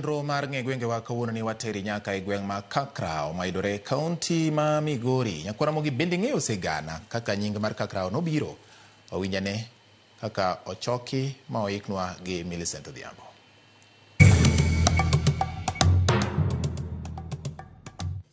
Chenro mar ng'e gwengewa kawuono ni wateri nyaka e gweng' ma Kakrao mayudore e kaunti ma Migori. Nyakwar Ramogi bende ing'eyo sigana kaka nying mar Kakrao nobiro. Wawinjane kaka ochoki ma oiknwa gi Millicent Odhiambo.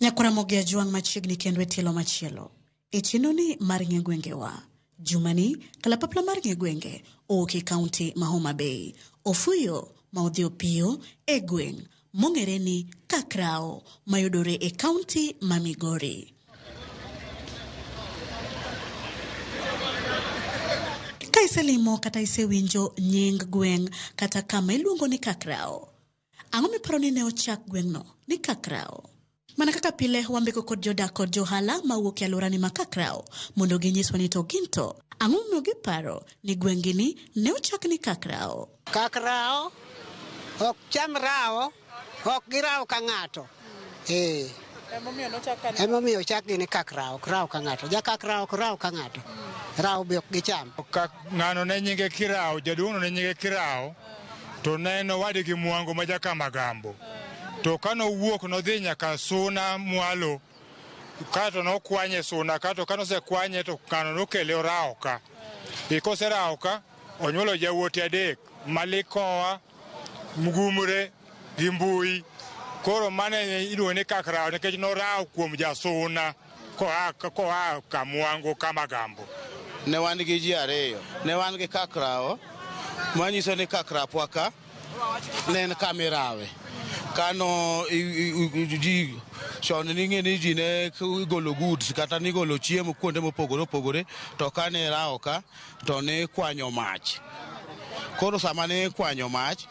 Nyakwar Ramogi Ajwang' machiegni kendo e tielo machielo. E chenroni mar ng'e gwengewa, jumani kalapapla mar ng'e gwenge owuok e kaunti ma Homa Bay. Ofuyo ma odhi opiyo e gweng' mong'ere ni Kakrao mayudore e kaunti ma Migori. Ka iselimo kata isewinjo nying gweng' kata kama iluongo ni Kakrao, ang'o miparo ni ne ochak gweng'no ni Kakrao? Mana kaka pile wambeko kod jodak kod johala mawuok e alworani ma Kakrao mondo ginyiswa ni to gin to ang'o momiyo giparo ni gweng'gi ne ochak ni Kakrao. Kakrao ok cham rawo, ok giraw ka ng'ato. Eh. Emomiyo ochakgi ni Kakrao, ok raw ka ng'ato. Ja Kakrao ok raw ka ng'ato. Rawo be ok gicham. Ng'ano ne nyinge Kirao, jaduong'no ne nyinge Kirao, to ne en owadgi Mwango ma jakamagambo. To kane owuok nodhi nyaka Suna mwalo, kato nokwanye Suna, kato kane osekwanye to ng'ano nokele orawo ka. Koserawo ka, onyuolo yawuote adek, Malikowa, Mgumre gi Mbui. Koro mano iluongo ni Kakrao nikech norawo kuom jasuna koa Kamwango Kamagambo. Ne wan gi ji ariyo, ne wan gi Kakrao, manyiso ni Kakrapwa ka ne en kama irawe. Kano ji chon ning'e ni ji ne igolo goods kata nigolo chiemo kuonde mopogore opogore, to kane irawo ka to ne ikwanyo mach. Koro sama ne ikwanyo mach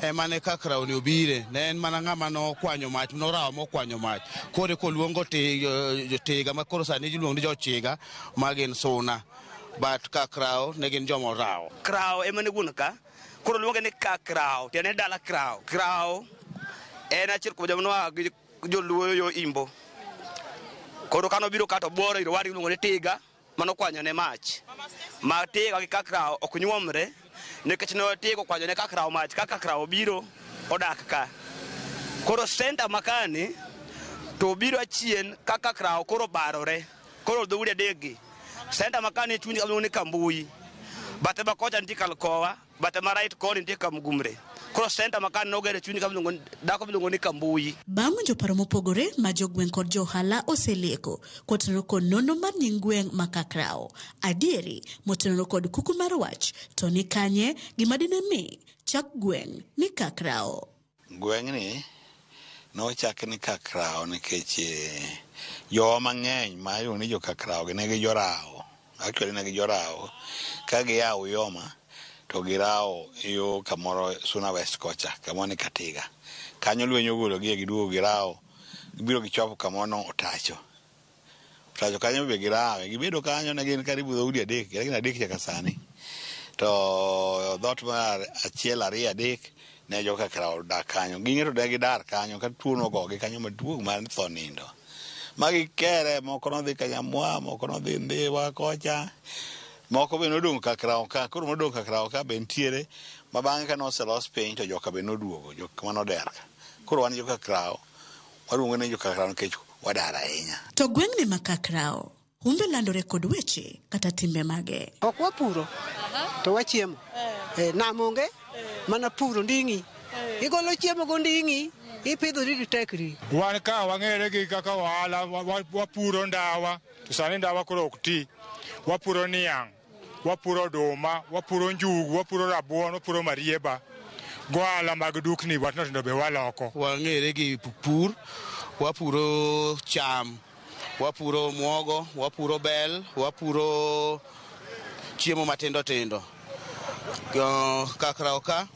ema ne Kakrao ni obire, ne en mana ng'ama nokwanyo mach, norawo mokwanyo mach. Koro koluongo tiga ma koro sani iluongo ni jochiga ma gin Suna, but Kakrao ne gin joma orawo. Krao ema ne wuon ka, koro luonge ni Kakrao, tiende ni dala Krao. Krao en achiel kuom joma noa gi joluo yo Imbo. Koro kane obiro ka to obuoro ir owadgi iluongo ni Tiga mano kwanyone mach. Ma Tiga gi Kakrao ok nyuomre nikech ne Tiga okwanyo ne Kakrao mach ka Kakrao obiro odak ka. Koro senta makani to obiro achien ka Kakrao koro barore. Koro dhoudi adek gi. Senta makani chuny iluongo ni Kambui. Bathe ma kocha nitie Kalkowa, bathe ma right koni nitie Kamgumre. Koro senta makani noger e chuny kama dako miluongo ni Kambui. Bang' winjo paro mopogore ma jogweng' kod johala oselieko kotenore kod nonro mar nying gweng' ma Kakrao, adieri motenore kod kuku mar wach to ni kanye gima dine mi chak gweng' ni Kakrao. Gweng'ni nochak ni Kakrao nikech jowa mang'eny ma iluongo ni jo Kakrao gi ne gi jorawo. Actually ne gi jorawo. Ka gia Uyoma to girawo yo kamoro Suna West kocha, kamoro ni Katiga. Kanyo lweny ogologi e giduogo girawo, gibiro gichopo kamoro no Otacho. Otacho kanyo be girawe, gibedo kanyo ne gin karibu dhoudi adek, gin adek nyaka sani. To dhoot mar achiel, ariyo, adek ne jo Kakrao odak kanyo. Ging'e to ne gidar kanyo ka tuo nogogi kanyo maduong' mar tho nindo. Ma gikere, moko nodhi Kanyamwa, moko nodhi Ndhiwa kocha, moko be nodong' Kakrao ka. Koro modong' Kakrao ka be nitiere, ma bang'e ka noselos piny to joka be noduogo, jok manoder ka. Koro wan jo Kakrao, waluongo ni jo Kakrao nikech wadar ahinya. To gweng'ni ma Kakrao, humbe landore kod weche kata timbe mage. Ok wapuro to wachiemo. Nam onge, mana puro nding'i. Igolo chiemo go nding'i, ipidhori gi tekri. Wan ka wang'ere gi kaka ohala, wapuro ndawa, to sani ndawa koro ok ti. Wapuro niang', wapuro oduma, wapuro njugu, wapuro rabuon, wapuro marieba. Gohala mag dukni matindo tindo be waloko. Wang'ere gi pur, wapuro cham, wapuro muogo, wapuro bel, wapuro chiemo matindo tindo. Kakrao ka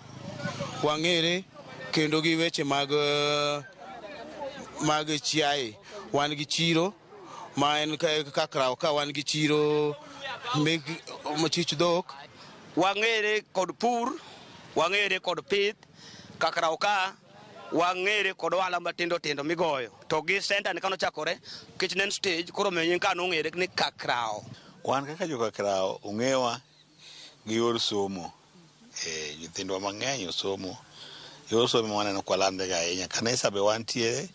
wang'ere kendo gi weche mag chiaye. Wan gi chiro ma en Kakrao ka wan gi chiro chich dhok. Wang'ere kod pur, wang'ere kod pith, Kakrao ka wang'ere kod ohala matindo tindo migoyo. To gi senta ni kanochakore, nikech ne en stage, koro omiyo nying ka nong'ere ni Kakrao. Wan kaka jo Kakrao ong'ewa gi yor somo. Nyithindwa mang'eny osomo Yor somo waneno kwa landre ga ahinya. Kanisa be wantie,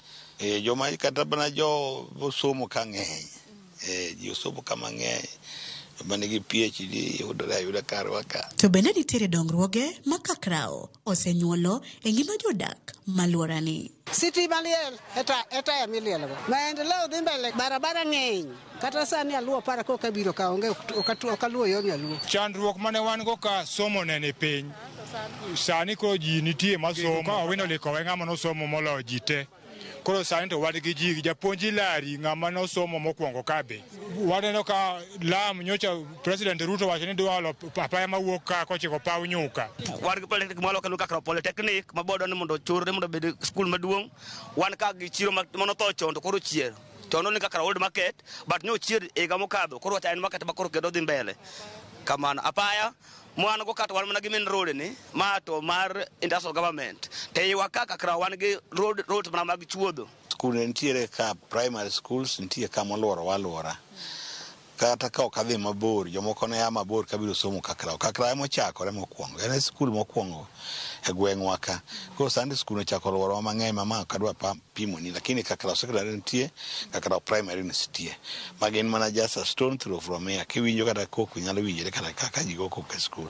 joma kata mana jo somo ka ng'eny. Ji osomo ka mang'eny. Joma nigi PhD yudore ayuda karwa ka. To bende nitiere dongruoge ma Kakrao osenyuolo e ngima jodak maluorani. Sitima liel e taya milielgo. Maendeleo dhi mbele, barabara ng'eny. Kata sani aluwo para koka biro ka onge ok aluwo yor nyaluo. Chandruok mane wan go ka somo ne ni piny. Sani koro ji nitie masomo. Ka Owino Likowe ng'ama nosomo moloyo ji te. Koro sani to wan gi ji, japuonj Hilary ng'ama nosomo mokwongo ka be. Waneno ka lam nyocha President Ruto wacho ni dwa olo apaya mawuok ka kochiko paw nyuka. Wan gi polytechnic mwalo kendo kaka polytechnic mabodo ni mondo ochorre mondo obed skul maduong'. Wan ka gi chiro manotho chon to koro chier. Chon ni kaka old market but ne ochier higa mokadho koro wacha en market ma koro kendo dhi mbele. Kamano apaya mwan go kata wan mana gi main road ni ma to mar industrial government. Te iwa kaka kra wan gi road mana mag chuodho. Skul nitiere ka primary schools nitie ka moluoro waluora. Kata ka ok adhi mabor, jomoko ne a mabor kabiro somo Kakrao. Kakrao ema ochakore mokwongo. En e skul mokwongo e gweng'wa ka. Koro sani skul ochako luorowa mang'eny ma ma ok adwa pimoni. Lakini Kakrao secondary nitie, Kakrao primary nitie. Ma gin mana just a stone throw from here. Kiwinjo kata koko nyalo winjore kata kaka ji go koko e skul.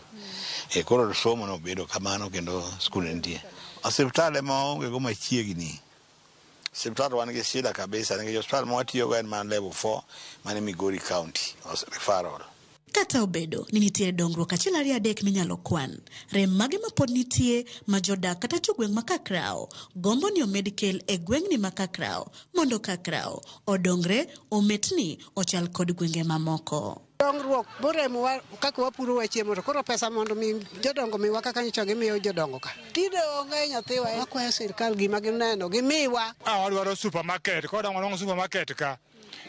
Koro somo no bedo kamano kendo skul nitie. Osiptal ema waonge go machiegni. Osiptal wan gi shida kabisa nikech osiptal ma watiyogo en mana level 4 mane Migori County referral. Kata obedo ni nitie dongruok achiel ariyo adek minyalo kwan, rem mage ma pod nitie ma jodak kata jogweng' ma Kakrao gombo ni omed kel e gweng'ni ma Kakrao mondo Kakrao odongre ometni ochal kod gwenge mamoko. Dongruok boremowa kaka wapuro wachiemo to koro pesa mondo mi jodongo miwa kaka nyocha gimiyo jodongo ka. Tinde onge nyathiwa, wakwayo sirkal gima gineno gimiwa. Wadwaro supermarket, kodongo nongo supermarket ka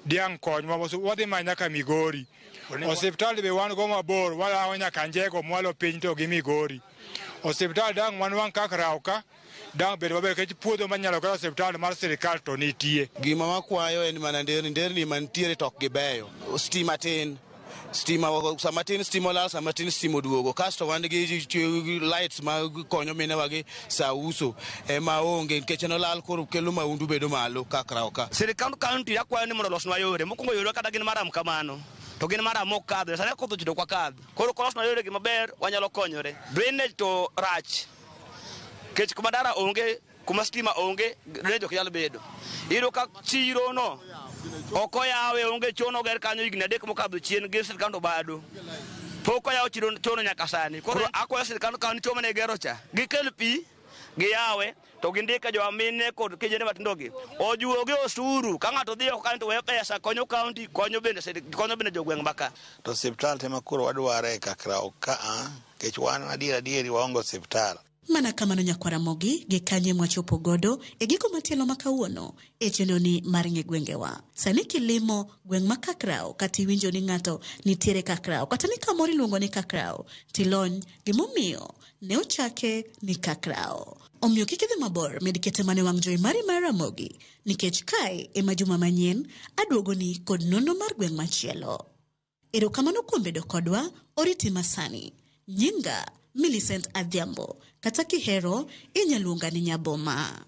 diang' konywa wadhi mana nyaka Migori. Osiptal be wan go mabor, walawo nyaka Njego mwalo piny to gi Migori. Osiptal dang' wan Kakrao ka dang' bed maber nikech puodho manyalo gero osiptal mar sirikal to nitie. Gima wakwayo en mana nderni mantiere to ok gibeyo. Stima tin. Stima sama tin stima olal, sama tin stima oduogo. Kasto wan gi lights ma konyo minewa gi sa uso ema onge nikech en olal koro kelo mahundu bedo malo Kakrao ka. Sirikand county akwayo ni mondo olosnwa yore. Mokwongo yore kata gin maram kamano. To gin maram mok kadho. Sani koth ochudo kwa kadho. Koro kolosnwa yore gi maber wanyalo konyore. Drainage to rach. Kech kuma dara onge, kuma stima onge, drainage ok nyal bedo. Iyudo ka chiro no ok oyawe, onge chono oger kanyo higni 3 mokadho chien gi sirkand Obado. Pok oyaw chono nyaka sani. Koro akwayo sirkand county cho mane gero cha. Gikel pi, giyawe, to gindike jowa mine kod kijende matindo gi. Ojuogi osuru, ka ng'ato dhi oko kanyo to weyo pesa, konyo county, konyo bende jogweng' ma ka. To osiptal tema koro wadware e Kakrao ka, nikech wan adier adieri waonge osiptal. Mana kamano nyakwara Ramogi gi kanye mwachopo godo e giko matielo ma kawuono e chenroni mar ng'e gwengewa. Sani kilimo gweng' ma Kakrao kata iwinjo ni ng'ato nitiere Kakrao kata ni kamoro iluongo ni Kakrao, tilony gimomiyo ne ochake ni Kakrao. Omiyo kik idhi mabor, med kete mana e wang' jowi mari mar Ramogi, nikech kae ema juma manyien aduogoni kod nonro mar gweng' machielo. Erokamano kuom bedo kodwa, oriti masani. Nyinga Millicent Adhiambo, kata kihero inyalo luonga ni Nyaboma.